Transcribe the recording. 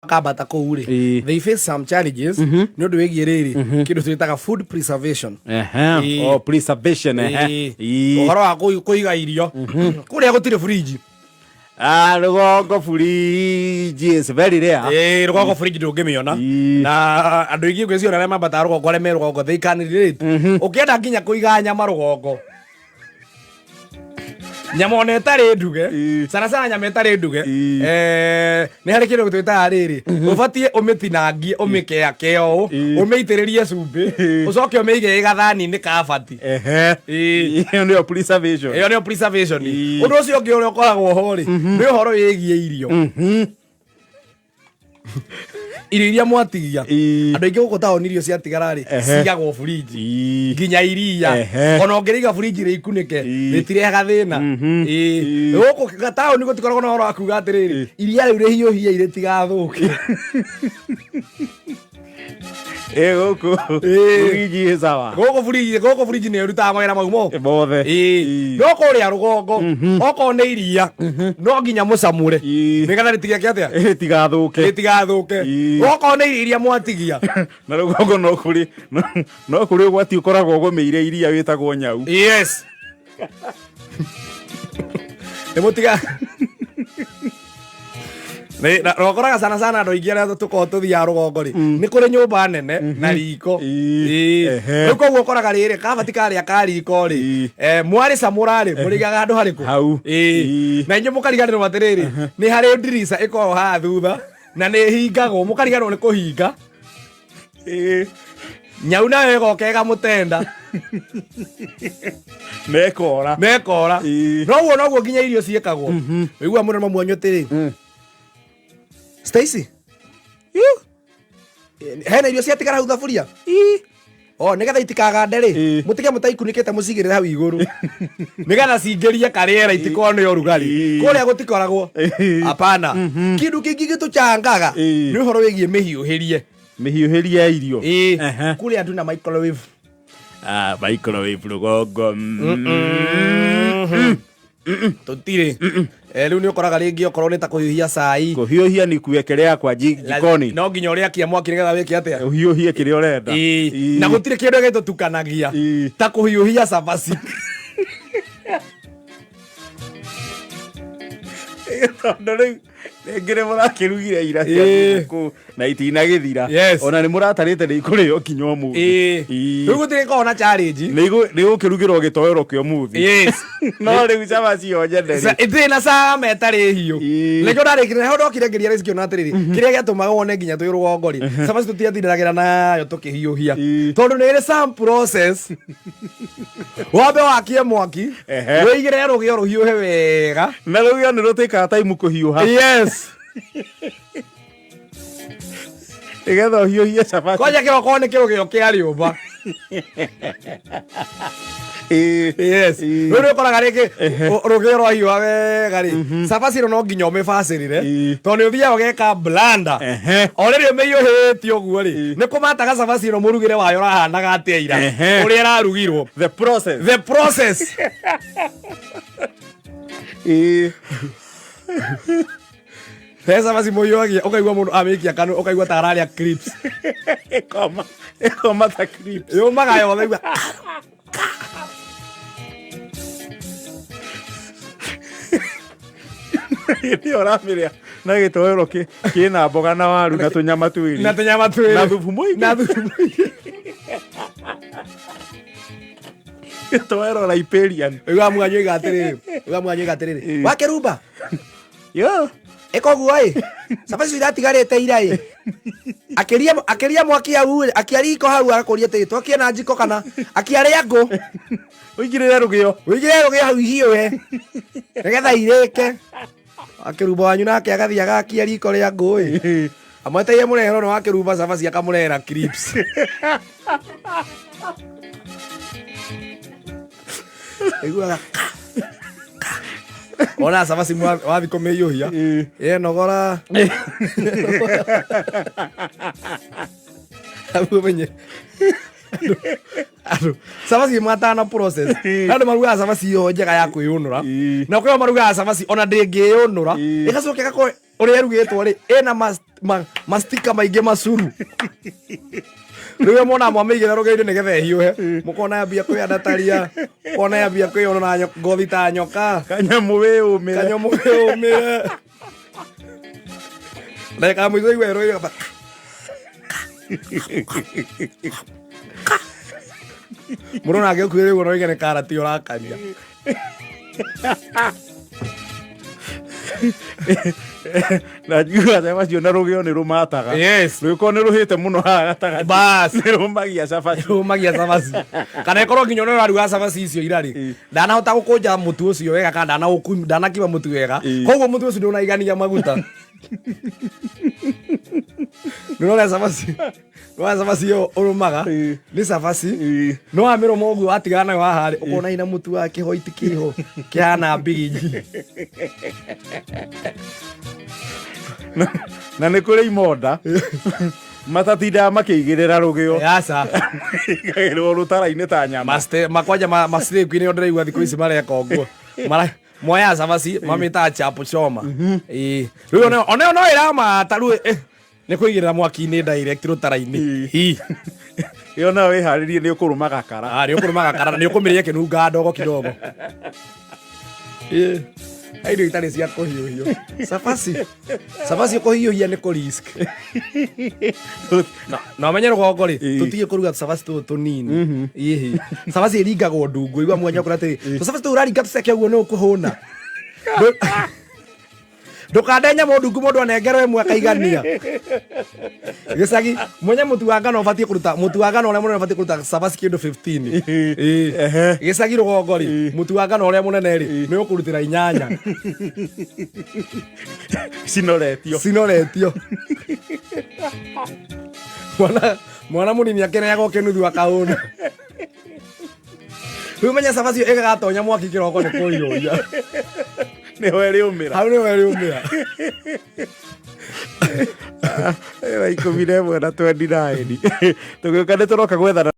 Makambata kũu rĩ, they face some challenges nĩ ũndũ wĩgiĩ rĩrĩ kĩndũ twĩtaga food preservation. Oh, preservation, ehe. Ũhoro wa kũiga irio kũrĩa gũtirĩ fridge. Ah, rũgongo fridge is very rare. Ĩĩ, rũgongo fridge ndũngĩmĩona. Na andũ aingĩ ngwĩciria arĩa mambataga rũgongo, arĩa me rũgongo, they can relate. Ũkĩenda nginya kũiga nyama rũgongo, nyama ona ĩtarĩ nduge, sana sana nyama ĩtarĩ nduge, nĩ harĩ kĩndũ twĩtaga rĩrĩ, ũbatiĩ ũmĩtinangie, ũmĩkeake ũũ, ũmĩitĩrĩrie cumbĩ, ũcoke ũmĩige ĩ gathani-inĩ ka bati. Ĩyo nĩyo preservation. Ĩyo nĩyo preservation. Ũndũ ũcio ũngĩ ũrĩa ũkoragwo ho rĩ, nĩ ũhoro wĩgiĩ irio, irio iria mwatigia. Andũ aingĩ gũkũ taũni, irio ciatigara rĩ, cigagwo burinji. Nginya iria, ona ũngĩrĩiga burinji rĩikunĩke, rĩtirehaga thĩna. Gũkũ taũni gũtikoragwo na ũhoro wa kuga atĩrĩrĩ, iria rĩu rĩhiũhie rĩtigathũke. Ĩ, gũkũ fridge ĩ sawa. Gũkũ burinji nĩ ĩrutaga mawĩra mau mo mothe. No kũrĩa rũgongo, okorwo nĩ iria, no nginya mũcamũre nĩgetha rĩtigeke atĩa? Ĩtigathũke. Rĩtigathũke. Okorwo nĩ irio iria mwatigia. Na rũgongo no kũrĩ ũgwati ũkoragwo ũgũmĩire iria wĩtagwo nyau. Yes, nĩ mũtiga na ũkoraga sana sana andũ aingĩ arĩa tũkoragwo tũthiaga rũgongo rĩ, nĩ kũrĩ nyũmba nene na riko. Rĩu koguo ũkoraga rĩrĩ kabati karĩa ka riko rĩ, mwarĩcamũra rĩ, mũrĩigaga handũ harĩkũ? Hau. Na inyuĩ mũkariganĩrwo atĩrĩrĩ, nĩ harĩ ndirica ĩkoragwo haha thutha na nĩ ĩhingagwo, mũkariganĩrwo nĩ kũhinga. Nyau nayo ĩgoka ĩgamũtenda. Mekora. Mekora. Noguo nginya irio ciĩkagwo. Wĩigua mũno mamuonyo atĩrĩ, Stacy, hena irio ciatigara hau thaburia. O nigetha itikagande rĩ, mũtige mũtaikunĩkĩte, mũcigĩrĩre hau igũrũ nigetha cingĩrie karĩera, itikorwo nĩ ũrugarĩ. Kũrĩa gũtikoragwo. Hapana. Kĩndũ kĩngĩ gĩtũchangaga nĩ ũhoro wĩgiĩ mĩhiũhĩrie. Mĩhiũhĩrie ya irio. Ĩĩ. Kũrĩa andũ na microwave. Ah, microwave rũgongo. Tũtirĩ. Rĩu nĩ ũkoraga rĩngĩ okorwo nĩ ta kũhiũhia cai. Kũhiũhia ni kuwekelea kwa jikoni. No nginya ũrĩakia mwaki nĩgetha wĩke atĩa? Ũhiũhie kĩrĩa ũrenda. Na gũtirĩ kĩndũ gĩtũtukanagia ta kũhiũhia cabaci. Tondũ rĩu rĩngĩ nĩ mũrakĩrugire ira cia thigũkũ na itinagĩthira. Ona nĩ mũratarĩte nĩ ikũrĩo nginya ũmũthĩ. Rĩu gũtirĩ korwo na challenge. Nĩ igũkĩrugĩrwo gĩtoero kĩa ũmũthĩ. No rĩu cabaci yo nyene rĩ. Ĩtirĩ na cama ĩtarĩ hiũ. Nĩkĩo ndarĩkire ho, ndokire ngĩria rĩci ngĩona atĩrĩrĩ, kĩrĩa gĩatũmaga wone nginya twĩ rũgongo rĩ, cabaci tũtiatindanagĩra nayo tũkĩhiũhia, tondũ nĩ ĩrĩ some process. Wambe wakie mwaki, wĩigĩrĩre rũgĩo rũhiũhe wega. Na rũgĩo nĩ rũtĩkaga time kũhiũha. Nĩgetha ũhiũhie cabaci. Kwanja kĩroko nĩ kĩrũgĩo kĩa rĩũmba. Rĩu nĩ ũkoraga rĩngĩ rũgĩo rwahiũha wega rĩ, cabaci ĩno no nginya ũmĩbacĩrĩre, tondũ nĩ ũthiaga ũgeka blanda. O rĩrĩ ũmĩhiũhĩtie ũguo rĩ, nĩ kũmataga cabaci ĩno mũrugĩre wayo ũrahanaga atĩa ira, ũrĩa ĩrarugirwo. The process. The process. He cabaci mũhiũhagia ũkaigua mũndũ amĩikia kanua ũkaigua ta ararĩa crisps. Ĩkoma ĩkoma ta crisps. Yũmaga yothe igua. Hĩndĩ ĩyo ũramĩrĩa na gĩtoero kĩna mboga na waru na tũnyama twĩrĩ. Na tũnyama twĩrĩ. Na thubu mũingĩ. Na thubu mũingĩ. Gĩtoero Liberian. Ũiguaga mwanyu oiga atĩrĩrĩ, ũiguaga mwanyu oiga atĩrĩrĩ, wakĩrumba Yo. Ĩka ũguo ĩ, cabaci icio iratigarĩte ira ĩ, akĩria akĩria mwaki hau ĩ, akia riko hau, agakũria atĩrĩ, twakie na njiko kana akia rĩa ngũ? Ũigĩrĩre rũgĩo. Ũigĩrĩre rũgĩo hau ihiũhe nĩgetha irĩke. Akĩrumba wanyu nake agathiĩ agakia riko rĩa ngũ ĩ, amweteire mũrehero no akĩrumba cabaci akamũrehera crisps. Iguaga ona cabaci wathi kũmĩhiũhia yenogora hau ũmenye andũ cabaci matana process. Andũ marugaga cabaci ĩyo njega ya kwĩyũnũra, na kwĩyo marugaga cabaci ona ndĩngĩyũnũra, ĩgacoka ĩgakorwo Ũrĩa ĩrugĩtwo rĩ, ĩna mastika maingĩ macuru. Rĩu mona mwamĩigĩra rũgĩo-inĩ nĩgetha ĩhiũhe, mũkona yambia kwĩandataria, mũkona yambia kwĩyona ngothi ta nyoka. Kanyamũ wĩyũmĩre. Kanyamũ wĩyũmĩre. Ndagĩka ya mũico igua ĩrũire gaba. Mũndũ nake ũkuhĩrĩirie ũguo no oige nĩ karati ũrakania. Na njiguaga cabaci ona rũgĩo nĩ rũmataga. Yes. Rũgĩkorwo nĩ rũhĩte mũno haha gatagatĩ. Bas. Nĩ rũmagia cabaci. Rũmagia cabaci. Kana ĩkorwo nginya ũrĩa ũraruga cabaci icio ira rĩ, ndanahota gũkũnja mũtu ũcio wega kana ndanakima mũtu wega. Koguo mũtu ũcio ndũnaigania maguta. Nĩũrona cabaci? Nĩwona cabaci ĩyo ũrũmaga? Nĩ cabaci. No wamĩrũma ũguo watigana nayo haha rĩ, ũkona ina mũtu wa kĩhoiti kĩho kĩhana mbiginyi. Na nĩ kũrĩ imonda matatindaga makĩigĩrĩra rũgĩo. Aca. Igagĩrĩrwo rũtara-inĩ ta nyama. Maste makwanja mastake-inĩ nĩo ndĩraigua thikũ ici mareka ũguo. Mara moyaga cabaci mamĩtaga chapo choma. Ĩĩ. Rĩu onayo no ĩramata rĩu nĩ kũigĩrĩra mwaki-inĩ direct rũtara-inĩ. Hi. Ĩyo nayo wĩharĩrie nĩ ũkũrũma gakara. Ah, nĩ ũkũrũma gakara na nĩ ũkũmĩrĩa ĩkĩnunga ndogo kidogo. Ĩĩ. He irio itarĩ cia kũhiũhio. Cabaci. Cabaci kũhiũhia nĩ kũ risk. Na ũmenye rũgongo rĩ, tũtige kũruga tũcabaci tũtũ tũnini. Ĩhĩ. Cabaci ĩringagwo ndungu, igua mwanya ũkora atĩrĩ, tũcabaci tũu ũraringa tũceke ũguo nĩ ũkũhũna. Ndũkande nyamũ ndungu mũndũ anengerwo ĩmwe akaigania. Gĩcagi, mwenye mũtu wa ngano ũbatiĩ kũruta, mũtu wa ngano ũrĩa mũnene ũbatiĩ kũruta cabaci kĩndũ 15. Ĩĩ. Gĩcagi rũgongo rĩ, mũtu wa ngano ũrĩa mũnene rĩ, nĩ ũkũrutĩra inyanya. Cinoretio. Cinoretio. Mwana, mwana mũnini akĩrĩaga kĩnuthu akahũna. Rĩu menya cabaci ĩyo ĩgagatonya mwaki kĩroko nĩ kũhiũhia. Nĩho ĩrĩũmĩra. Hau nĩho ĩrĩũmĩra. Thaa 11 na 29. Tũgĩũka nĩ tũroka gwethana.